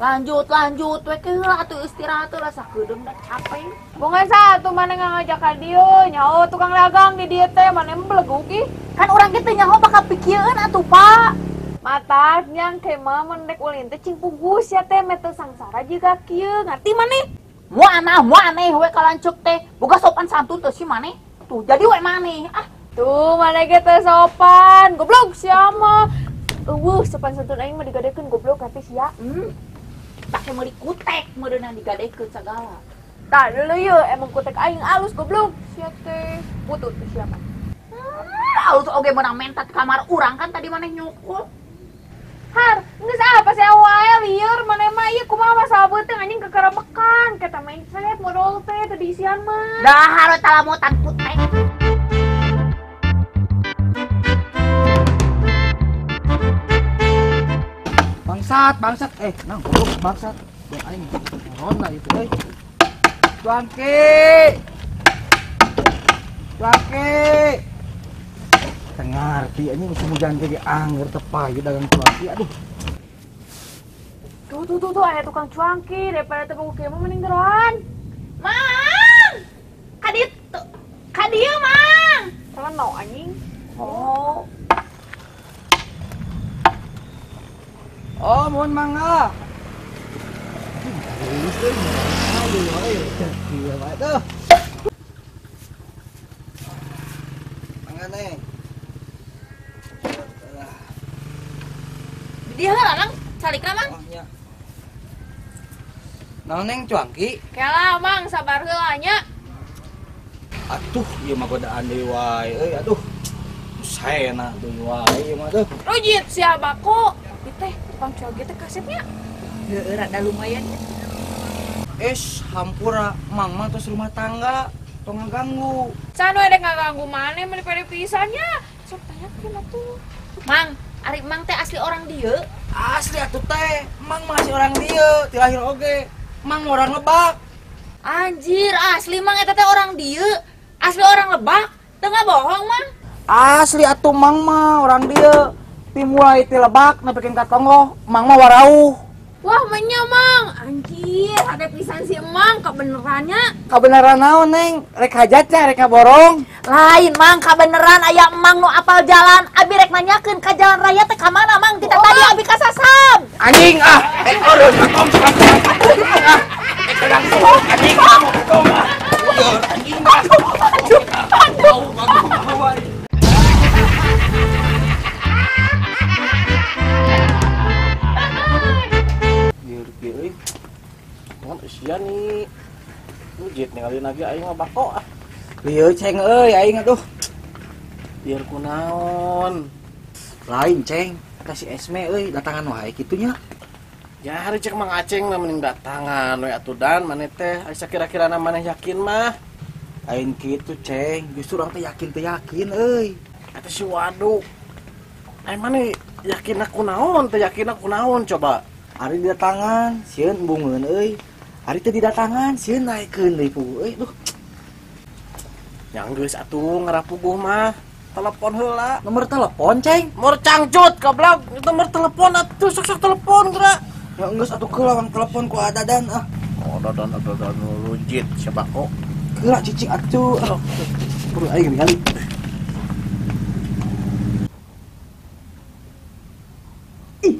Lanjut we ke heula atuh istirahat heula sakedeung da capek. Bunga satu maneh ngajak ka dieu nyaho tukang dagang di dieu teh maneh beleguk ih. Kan urang ge teu nyaho bakal pikieun atuh Pak. Mata nyang ke mah mun rek ulin teh cing pugus ya teh meh teu sangsara jiga kieu ngarti maneh? Moal aneh we kalancuk teh. Boga sopan santun teu si maneh. Tuh jadi we maneh. Ah tuh maneh ge teu sopan. Goblok sia mah. Eueuh sopan santun aing mah digadekeun goblok tapi sia. Pake meuli kutek meureunna digadekeun sagala. Tah dulu yeuh emang kutek aing alus goblok sia teh. Butut teh sia mah. Alus oge meunang menta di kamar urang kan tadi maneh nyokot. Har, geus apa sih wae lieur maneh mah ieu kumaha masalah beuteung anjing kekeremekan kita mencret modol teh teu diisian mah. Dahar we talamutan kutek. Bangsat, nang goblok bangsat. Buat aing ronda itu euy. Cuangki. Cuangki. Teu ngarti anjing musim hujan ge angger teu payu dagang cuangki aduh. Tuh aya tukang cuangki daripada teu boga kieu mah mending geroan. Mang. Ka ditu. Ka dieu, Mang. Salah no anjing. Oh. Oh, mohon mangga. Mangga neng. Di heula Mang, calikna Mang. Naon neng cuangki? Kela Mang, sabar heula nya. Atuh, ieu mah godaan deui wae euy, aduh. Saena deui wae ieu mah tuh. Rujit sia bako. Teh tukang cuangki teh kasepnya. Heueuh rada lumayan ya. Es hampura mang mah tos rumah tangga tong ngaganggu. Sanu ada ngaganggu maneh mah pede pisan nya. Sok tanyakeun atuh. Mang, ari mang teh asli orang dieu? Asli atuh teh, mang mah asli orang dieu, ti lahir oge. Mang orang Lebak. Anjir, asli mang eta teh orang dieu. Asli orang Lebak. Teu ngabohong mang. Asli atuh mang mah orang dieu. Mulai ti Lebak nepikeun ka Tonggoh, mang mah warauh. Wah, menya mang. Anjir, ada pisan si emang kebenerannya. Kabeneran naon, Neng? Rek hajat teh, rek ngaborong. Lain, Mang, kabeneran aya emang nu apal jalan. Abi rek nanyakeun ka jalan raya teh ka mana, Mang? Kita tadi abi kasasab. Anjing ah, eureun tong ah. Anjing ah. Anjing ah. Aduh. Sia nih, lujit ninggalin lagi aing mah bako ah. Lieu ceng euy aing atuh. Biar kunaon. Lain ceng, kasih Esme euy datangan wae kitu nya. Ya hari cek Mang Aceng mah mending datangan we atuh dan maneh teh asa kira-kirana maneh yakin mah. Lain kitu ceng, justru urang teh yakin teh yakin euy. Eta si Wadu. Ai maneh yakin aku naon teh yakin aku naon coba. Ari didatangan sieun embungeun euy. Ari teh didatangan sieun naekeun deui puguh euy duh. Yang geus atuh ngarapuguh mah telepon heula. Nomor telepon ceng? Nomor cangcut goblok, nomor telepon atuh sok-sok telepon geura. Ya geus atuh keula wang telepon ku Adadan ah. Oh dadan dadan lujit siapa kok. Keula cicing atuh. Buru aing ningali. Ih,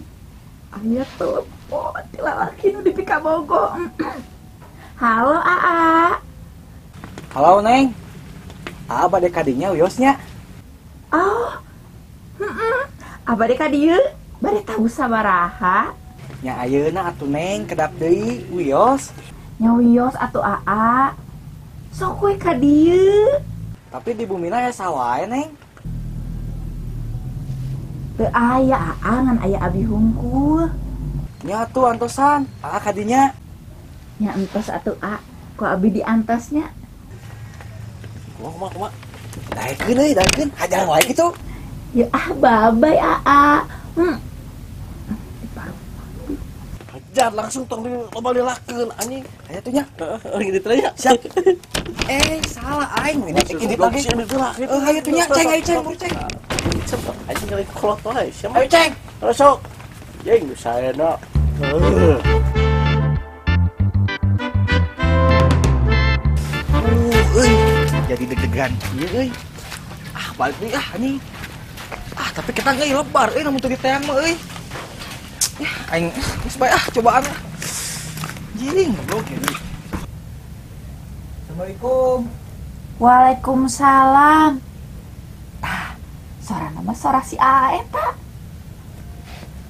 aya telepon ti lalaki nu dipikabogo. Halo Aa. Halo Neng. Aa bade ka dinya wiosnya. Oh. Heeh. Abade ka dieu, bade tahu sabaraha? Nya ayeuna atuh Neng kedap deui wios. Nya wios atuh Aa. Sok we ka dieu. Tapi di bumina aya sawae Neng. Teu aya Aa ngan aya abi hungkul. Nya atuh antosan, Aa ka dinya. Nya entos atuh A, ku abi diantasnya. Kumaha kumaha. Daekeun euy, daekeun, hajar wae kitu. Ya ah babay Aa. Hajar langsung tong di loba dilakeun anjing. Aya tuh nya. Heeh, gitu teh nya. Siap. Salah aing ini indit lagi. Hayu tuh nya, ceng ayo ceng, buru ceng. Anjing kali kolot wae. Ayo ceng. Terus sok. Jeung saena. Heeh. deg-degan kieu euy. Ah, balik deui ah anjing. Ah, tapi kita geus lebar euy namun teu diteang mah euy. Ya, aing geus bae ah cobaan ah. Anjing, goblok ya. Assalamualaikum. Waalaikumsalam. Tah, sora nama sora si A eta.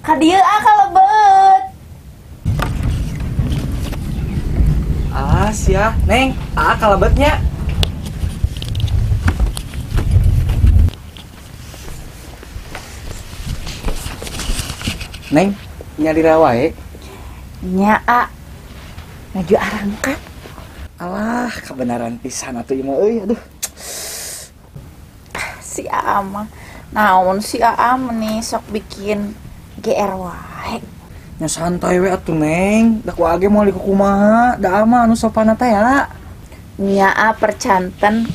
Ka dieu ah kalebet. Ah, sia, Neng, ah kalebetnya. Neng, nyalira wae. Nya a. Ngaju arangkat. Alah, kebenaran pisan atuh ieu mah euy, aduh. Si Aa mah naon si Aa nih sok bikin GR wae. Nya santai we atuh Neng, da ku age moal dikukumaha, da ama anu sopana teh ya. Nya a percanten.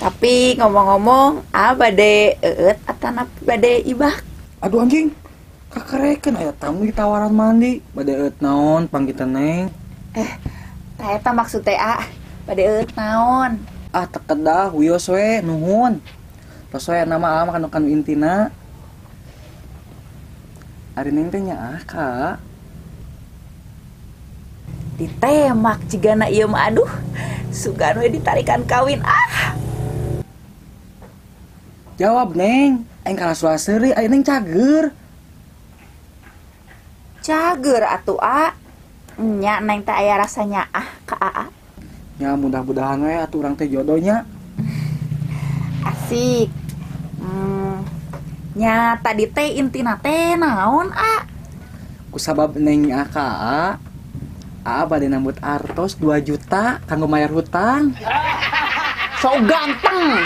Tapi ngomong-ngomong, a bade eueut atana bade ibak. Aduh anjing, kakerekeun aya tamu ditawaran mandi, bade eueut naon panggitan Neng. Tah eta maksud teh a, bade eueut naon. Ah tekedah wios we nuhun. Tos we nama a mah kanu kanu intina. Ari Neng teh nya ah ka. Ditemak jigana ieu mah aduh. Sugan we ditarikan kawin ah. Jawab Neng, aing kalah suaseuri, aing Neng cager. Cager atuh a. Nya Neng teh aya rasanya ah ka aa. Nya mudah-mudahan we atuh urang teh jodohnya. Asik. Nya tadi teh intina teh naon a? Kusabab Neng nya ka a. Aa bade nambut artos 2 juta kanggo mayar hutang. So ganteng.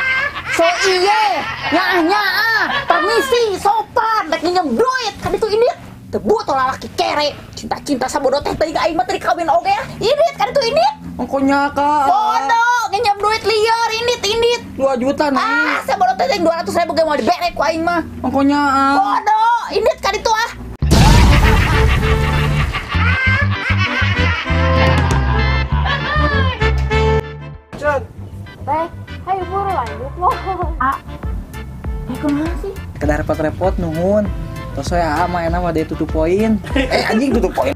So iye, nyaah-nyaah, permisi, sopan, rek nginjem duit ka ditu indit. Teu butuh lalaki kere, cinta-cinta sabodo teh teuing aing mah teu dikawin oge ya. Indit ka ditu indit. Ongkonya ka. Bodoh, nginjem duit liar indit indit. 2 juta Neng. Ah, sabodo teh teuing 200.000 ge moal dibere ku aing mah. Ongkonya. Bodoh, indit ka ditu ah. Teh, hayu buru lanjut loh. Ah, kumaha sih? Kada repot-repot nuhun. Tos we aa mah enak mah tutup poin. Anjing tutup poin.